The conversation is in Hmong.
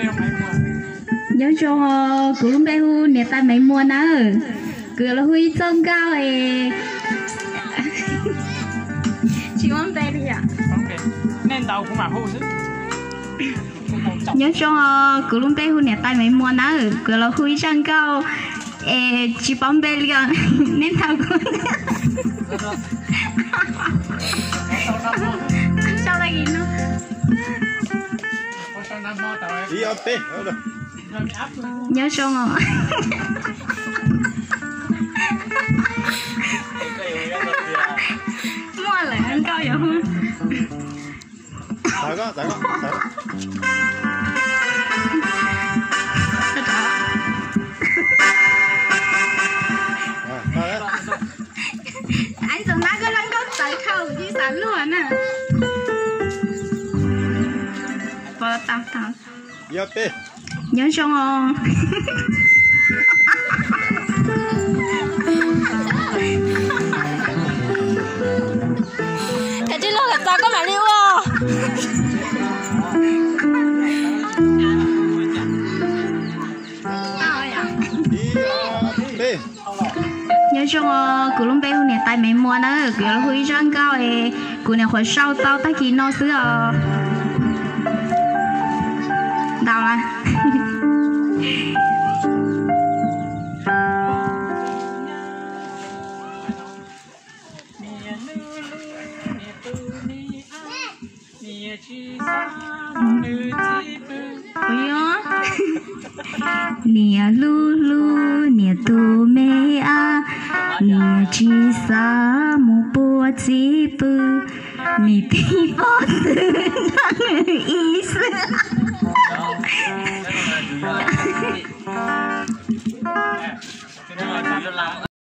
Nyob zoo, kuv lub npe hu niam tais Maiv Muas nawb. Kuv yuav los hu ib txoj nkauj es tsis muaj npe li yom. Nyob zoo, kuv lub npe hu niam tais Maiv Muas nawb. Kuv yuav los hu ib zaj nkauj es tsis paub npe li os. Nej ntaus kuv. Sau tag kis no. Nyob zoo os. Muaj lawm nkauj yuav hu. Ais ntxoov nab koj zaj nkauj txawv dhau kuv tsis xav luag na. Nyob zoo os. Kav tsij luag kom txog koj mam li ua. Nyob zoo os, kuv lub npe hu niam tais Maiv Muas na, kuv yuav los hu ib zaj nkauj es kuv nyuam qhuav sau tau tag kis no xwb os. Ntau lawm. Niam hlub hlub niam tus me ab, niam tsis xav mus puag txiv pw, niam tij pov xwm nrog nws ib xwb.